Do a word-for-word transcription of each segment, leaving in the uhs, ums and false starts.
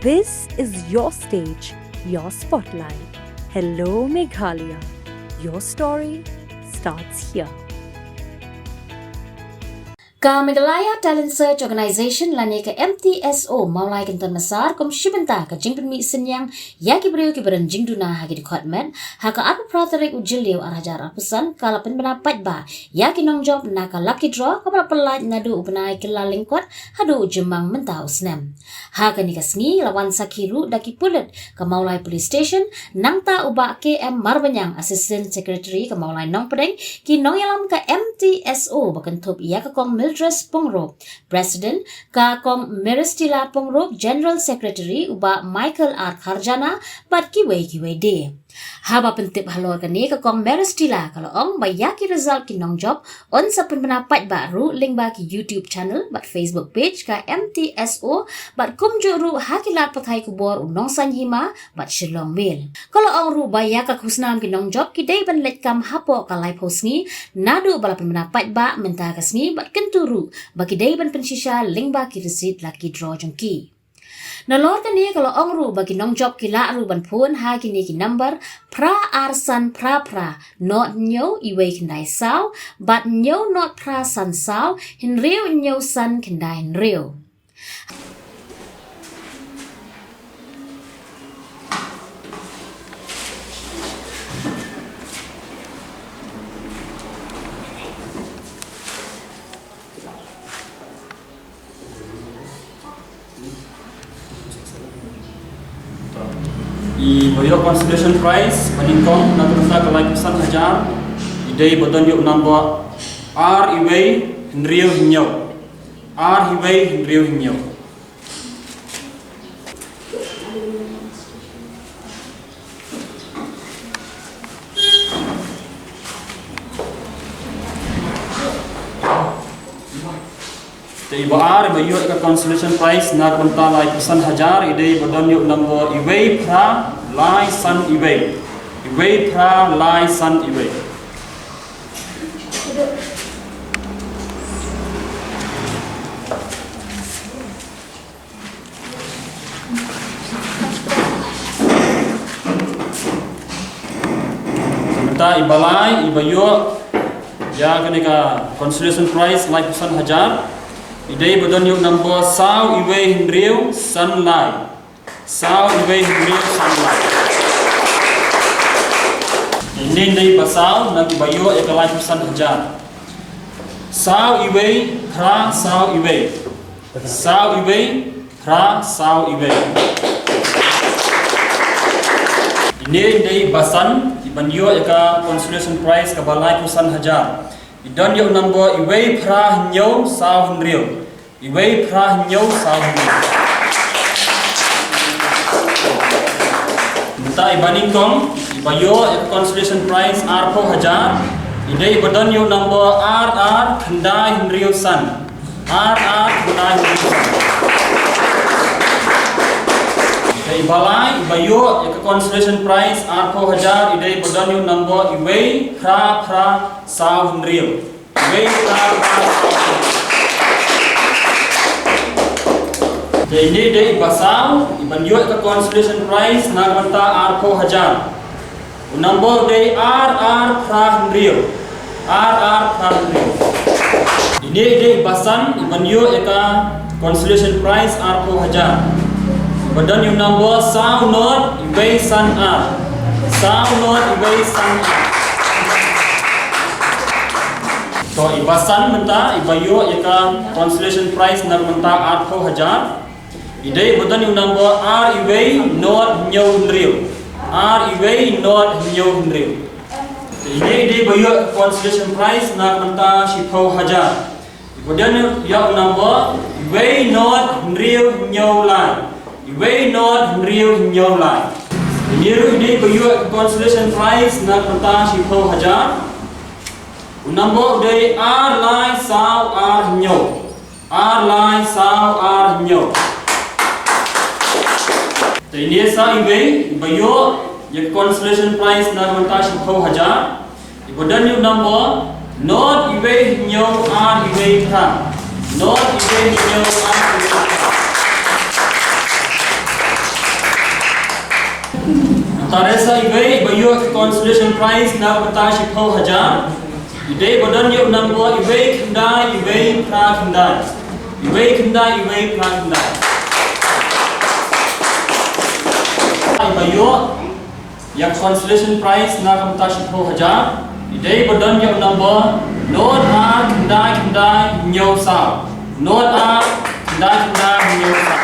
This is your stage, your spotlight. Hello, Meghalaya. Your story starts here. Ka Meghalaya Talent Search Organization lane ka M T S O Mawlai Kynton Massar kum shi bynta ka jingpynmih synñiang ïa ki briew kiba don jingduna ha ki dkhot met ha ka arphew phra tarik u Jylliew ar hajar arphew san ka la pynbna paidbah ïa ki nongjop na ka lucky draw kaba la pyllait naduh u bnai Kyllalyngkot haduh u Jymmang mynta u snem. Ha kane ka sngi la wan sakhi ruh da ki pulit ka Mawlai Police Station, nangta u Bah K M Marbaniang, Assistant Secretary ka Mawlai Nongpdeng, ki nongïalam ka M T S O ba kynthup ïa ka Kong Mildred Pyngrope, President, ka Kong Meristila Pyngrope, General Secretary, u Bah Michael R Kharjana, bad kiwei kiwei de. Haba pyntip halor kane ka Kong Meristila ka la ong ba ïa ki result ki nongjop yn sa pynbna paidbah ruh lyngba ki YouTube channel bad Facebook page ka M T S O bad kumjuh ruh ha ki lad pathai khubor u Nongsaiñ Hima bad Shillong Mail. Ka la ong ruh ba ïa ka khusnam ki nongjop ki dei ban leit kam hapoh ka laiphew sngi naduh ba la pynbna paidbah mynta ka sngi bad kyntu ruh ba ki dei ban pynshisha lyngba ki receipt lucky draw jong ki. Nalor kane ka la ong ruh ba ki nongjop ki lah ruh ban phone ha kine ki number phra ar san phra phra, not hynñiew iwei khyndai saw, bad hynñiew not phra san saw, hynriew hynñiew san khyndai hynriew. I ba ïoh consolation prize ba nyngkong na ka bynta ka laiphew san hajar, i dei ba don ïa u number ar iwei hynriew hynñiew. Ar iwei hynriew hynñiew. Te i ba ar i ba ïoh ka consolation prize na ka bynta laiphew san hajar, i dei ba don ïa u number iwei phra lai san iwei. Iwei phra lai san iwei. Mynta i ba lai, i ba ïoh ïa kane ka consolation prize laiphew san hajar, i dei ba don ïa u number saw iwei hynriew san lai. Saw iwei hynriew san lai. Ine i dei ba saw na ki ba ïoh ïa ka laiphew san hajar. Saw iwei phra saw iwei. Saw iwei phra saw iwei. Ine i dei ba san i ban ïoh ïa ka consolation prize kaba laiphew san hajar. I don ïa u number iwei phra hynñiew saw hynriew. Iwei phra hynñiew saw hynriew. Mynta i ba nyngkong i ba ïoh ïa ka consolation prize arphew hajar. I dei ba don ïa u number ar ar khyndai hynriew san. Ar ar khyndai hynriew san. Te i ba lai i ba ïoh ïa ka consolation prize arphew hajar, i dei ba don ïa u number iwei phra phra saw hynriew. Iwei phra phra saw hynriew. Te ine i dei i ba saw i ban ïoh ïa ka consolation prize na ka bynta arphew hajar. U number u dei ar ar phra hynriew. Ar ar phra hynriew. Ine i dei i ba san i ban ïoh ïa ka consolation prize arphew hajar. Ba don ïa u number saw not iwei san ar. Saw not iwei san ar. To i ba san mynta i ba ïoh ïa ka consolation prize na ka bynta arphew hajar. I dei ba don ïa u number ar iwei not hynñiew hynriew. Ar iwei not hynñiew hynriew. Te ine i dei ba ïoh consolation prize na ka bynta shiphew hajar. I ba don ïa u number iwei not hynriew hynñiew lai. Iwei not hynriew hynñiew lai. Ine ruh i dei ba ïoh consolation prize na ka bynta shiphew hajar. U number u dei ar lai saw ar hynñiew. Ar lai saw ar hynñiew. Te ine sa iwei i ba ïoh ïa ka consolation prize na ka bynta shiphew hajar. I ba don ïa u number not iwei hynñiew ar iwei phra. Not iwei hynñiew ar iwei phra. Tare sa iwei iba ïoh ka consolation prize na ka bynta shiphew hajar. I dei ba don ïa u number iwei khyndai iwei phra khyndai. Iwei khyndai iwei phra khyndai. Iba ïoh ïa ka consolation prize na ka bynta shiphew hajar. I dei ba don ïa u number nod ar khyndai khyndai hynñiew saw. Nod ar khyndai khyndai hynñiew saw.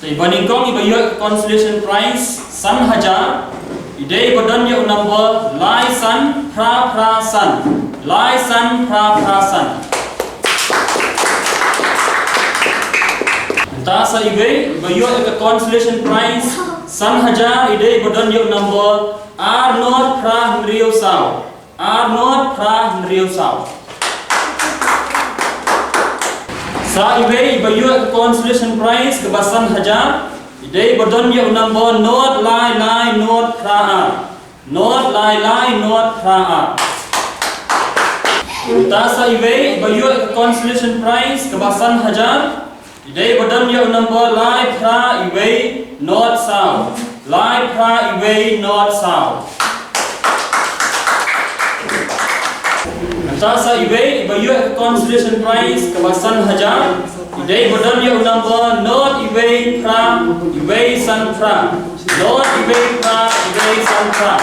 Te iba nyngkong iba ïoh consolation prize san hajar. I dei ba don ïa u number lai san phra phra san. Lai san phra phra san. Mynta sa iwei iba ïoh ka consolation prize san hajar, i dei ba don ïa u number ar nod phra hynriew saw. Ar nod phra hynriew saw. Sa iwei iba ïoh ka consolation prize kaba san hajar, i dei ba don ïa u number nod lai lai nod phra ar. Nod lai lai nod phra ar. Mynta sa iwei iba ïoh ka consolation prize kaba san hajar, i dei ba don ïa u number lai phra iwei nod saw. Lai phra iwei nod saw. Mynta sa iwei iba ïoh ka consolation prize kaba san hajar, i dei ba don ïa u number nod iwei phra iwei san phra. Nod iwei phra iwei san phra.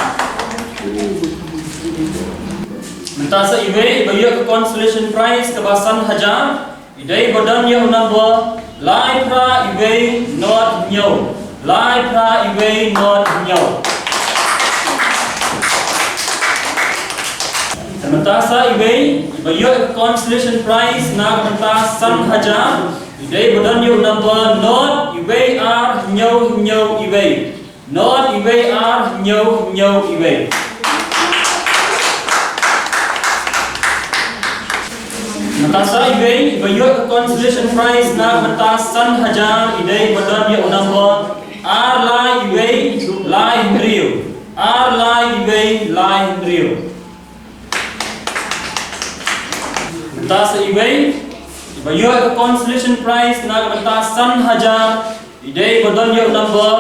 Mynta sa iwei iba ïoh ka consolation prize kaba san hajar, i dei ba don ïa u number lai phra iwei nod hynñiew. Lai phra iwei nod hynñiew. Te mynta sa iwei iba ïoh ka consolation prize na ka bynta san hajar, i dei ba don ïa u number nod iwei ar hynñiew hynñiew iwei. Nod iwei ar hynñiew hynñiew iwei. Mynta sa iwei iba ïoh ka consolation prize na ka bynta san hajar, i dei ba don ïa u number ar lai iwei lai hynriew. Ar lai iwei lai hynriew. Mynta sa iwei iba ïoh ka consolation prize na ka bynta san hajar, i dei ba don ïa u number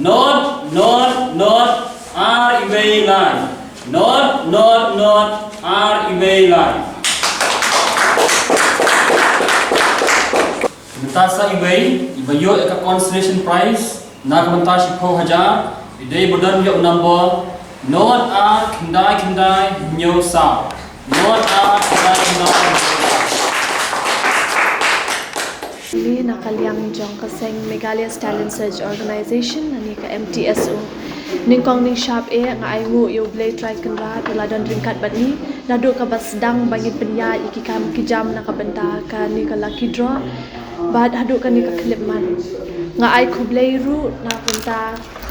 nod nod nod ar iwei lai. Nod nod nod ar iwei lai. Mynta sa iwei iba ïoh ka consolation prize na ka bynta shiphew hajar, i dei ba don ïa u number nod ar khyndai khyndai hynñiew saw. Nod ar khyndai khyndai hynñiew saw. Ni na ka liang jong ka seng Meghalaya's Talent Search Organization, lane ka M T S O. Nyngkong nyngshap eh nga ainguh ïa U Blei Trai Kynrad ba la don ryngkat bad ngi naduh kaba sdang ba ngin pynïaid ïa ki kam ki jam na ka bynta kane ka lucky draw bad haduh kane ka khyllipmat. Nga ai khublei ruh na ka bynta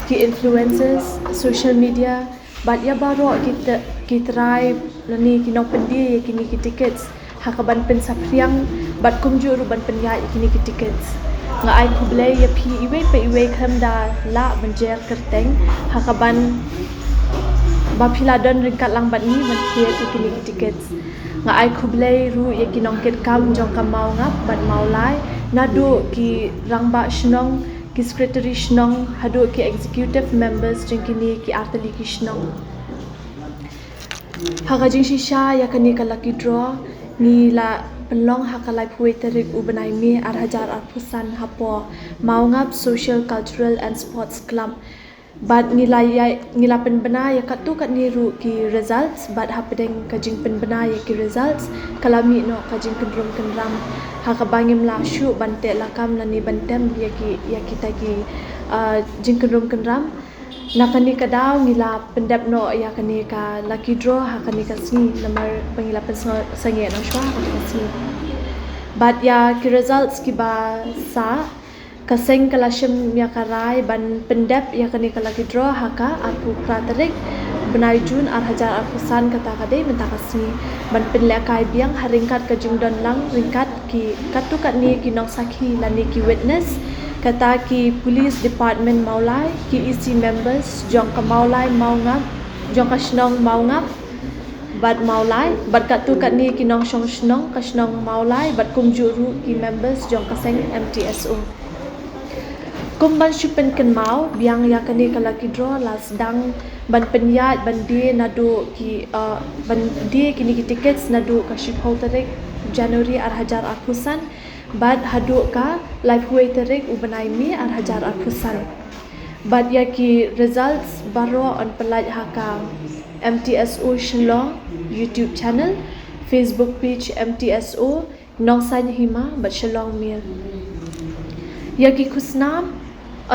ki influencers, social media bad ïa baroh ki te-, ki trai lane ki nongpyndie ïa kine ki tickets ha kaban pynsaphriang bad kumjuh ruh ban pynïaid ïa kine ki tickets. Nga ai khublei ïa phi iwei pa iwei khlem da lah ban jer kyrteng ha kaban ba phi la don ryngkat lang bad ngi ban thied ïa kine ki tickets. Nga ai khublei ruh ïa ki nongkitkam jong ka Mawngap bad Mawlai, naduh ki rangbah shnong, ki secretary shnong haduh ki executive members jong kine ki artylli ki shnong. Ha ka jingshisha ïa kane ka lucky draw ngi la pynlong ha ka laiphew wei tarik u bnai May ar hajar arphew san hapoh Mawngap Social Cultural and Sports Club. Bad ngi la ïa, ngi la pynbna ïa katto katne ruh ki results bad hapdeng ka jingpynbna ïa ki results ka la mih noh ka jingkynrum kynram ha kaba ngim lah shuh ban teh lakam lane ban tem ïa ki, ïa kita ki, ah, jingkynrum kynram. Na kane ka daw ngi la pyndep noh ïa kane ka lucky draw ha kane ka sngi namar ba ngi la pynsangeh noh shuwa ha kane ka sngi. Bad ïa ki results kiba sah, ka seng ka la shim ïa ka rai ban pyndep ïa kane ka lucky draw ha ka arphew phra tarik bnai June ar hajar arphew san, kata ka dei mynta ka sngi, ban pynlehkai biang ha ryngkat ka jingdon lang ryngkat ki katto katne ki nongsakhi lane ki witness, kata ki police department Mawlai, ki E C members jong ka Mawlai Mawngap, jong ka shnong Mawngap bad Mawlai, bad katto katne ki nongshong shnong ka shnong Mawlai bad kumjuh ruh ki members jong ka seng M T S O. Kum ban shu pynkynmaw biang, ïa kane ka lucky draw la sdang ban pynïaid ban die naduh ki, uh, ban die kine ki tickets naduh ka shiphew tarik January ar hajar arphew san bad haduh ka laiphew wei tarik u bnai May ar hajar arphew san. Bad ïa ki results baroh yn pynlait ha ka M T S O Shillong YouTube channel, Facebook page M T S O, Nongsaiñ Hima bad Shillong Mail. Ïa ki khusnam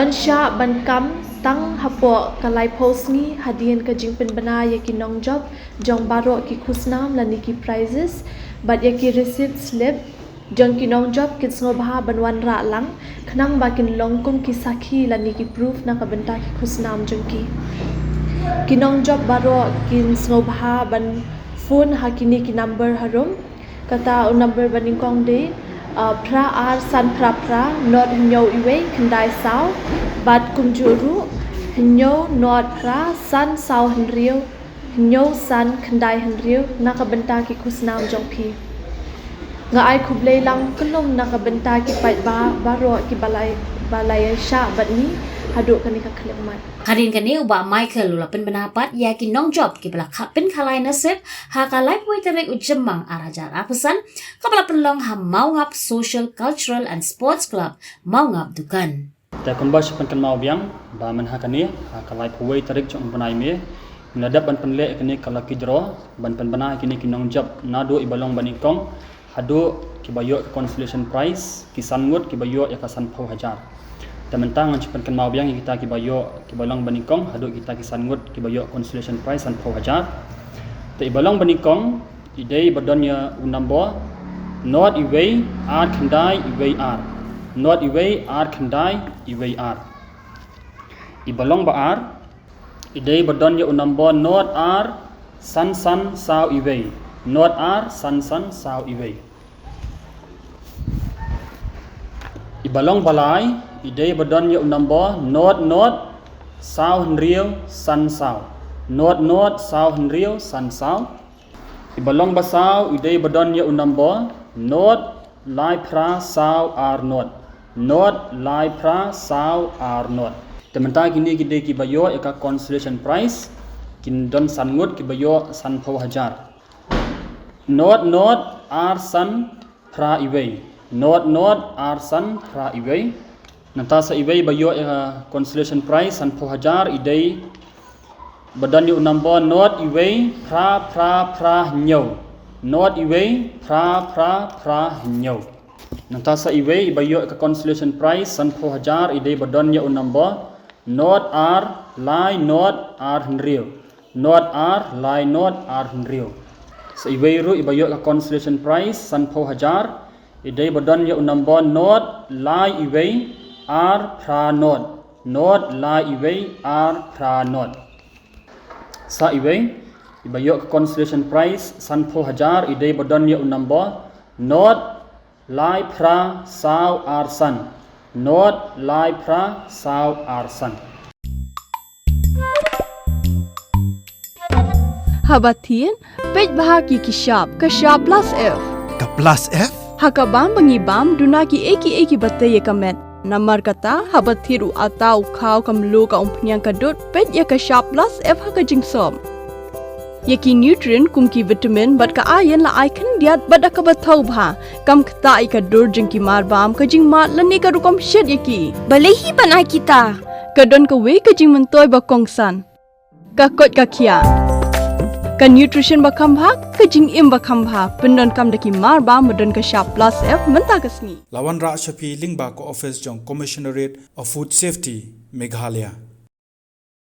yn shah ban kam tang hapoh ka laiphew sngi hadien ka jingpynbna ïa ki nongjop jong baroh ki khusnam lane ki prizes bad ïa ki receipt slip jong ki nongjop kin sngewbha ban wanrah lang khnang ba kin long kum ki sakhi lane ki proof na ka bynta ki khusnam jong ki. Ki nongjop baroh kin sngewbha ban phone ha kine ki number harum. Kata u number ba nyngkong dei, uh, phra ar san phra phra nod hynñiew iwei khyndai saw, bad kumjuh ruh hynñiew nod phra san saw hynriew hynñiew san khyndai hynriew na ka bynta ki khusnam jong phi. Nga ai khublei lang kyllum na ka bynta ki paidbah baroh ki ba la ïa, ba la ïa shah bad ngi haduh kane ka khyllipmat. Hadien kane u Bah Michael u la pynbna pat ïa ki nongjop ki ba la kha-, pynkhalai nasib ha ka laiphew wei tarik u Jymmang ar hajar arphew san, ka ba la pynlong ha Mawngap Social Cultural and Sports Club, Mawngap Dukan. Te kumba shu pynkynmaw biang ba mynha kane ha ka laiphew wei tarik jong u bnai May, ngi la dep ban pynleh kane ka lucky draw ban pynbna kine ki nongjop naduh i ba long ba nyngkong haduh ki ba ïoh ka consolation prize ki san ngut ki ba ïoh ïa ka sanphew hajar. Te mynta ngan shu pynkynmaw biang ïa kita ki ba ïoh, ki ba long ba nyngkong haduh kita ki san ngut ki ba ïoh consolation prize sanphew hajar. Te i ba long ba nyngkong i dei ba don ïa u number nod iwei ar khyndai iwei ar. Nod iwei ar khyndai iwei ar. I ba long ba ar i dei ba don ïa u number nod ar san san saw iwei. Nod ar san san saw iwei. I ba long ba lai i dei ba don ïa u number nod nod saw hynriew san saw. Nod nod saw hynriew san saw. I ba long ba saw i dei ba don ïa u number nod lai phra saw ar nod. Nod lai phra saw ar nod. Te mynta kine ki dei ki ba ïoh ïa ka consolation prize, kin don san ngut ki ba ïoh sanphew hajar. Nod nod ar san phra iwei. Nod nod ar san phra iwei. Nangta sa iwei ba ïoh ïa ka consolation prize sanphew hajar i dei ba don ïa u number nod iwei phra phra phra hynñiew. Nod iwei phra phra phra hynñiew. Nangta sa iwei ba ïoh ïa ka consolation prize sanphew hajar i dei ba don ïa u number nod ar lai nod ar hynriew. Nod ar lai nod ar hynriew. Sa iwei ruh i ba ïoh ïa ka consolation prize sanphew hajar i dei ba don ïa u number nod lai iwei ar phra nod. Nod lai iwei ar phra nod. Sa iwei i ba ïoh ka consolation prize sanphew hajar i dei ba don ïa u number nod lai phra saw ar san. Nod lai phra saw ar san. Haba thied, peit bha ki ki shap, ka shap plus F. Ka plus F? Ha ka bam ba ngi bam, duna ki ei ki ei ki ba tei ïa ka met. Namar kata, haba thied u ata u khaw ka mluh ka umphniang ka dud, peit ïa ka shap plus F ha ka jingsop. Ïa ki nutrient kum ki vitamin bad ka iron la ai khyndiat bad da kaba thaw bha. Kam ktah ïa ka dur jong ki marbam, ka jingmad lane ka rukom shet ïa ki. Balei hi ban ai kita? Ka don kawei ka jingmyntoi ba kongsan. Ka koit ka khiah. Ka nutrition ba kham bha, ka jingim ba kham bha. Pyndonkam da ki marbam ba don ka shap plus F mynta ka sngi. La wanrah sha phi lyngba ka office jong Commissionerate of Food Safety, Meghalaya.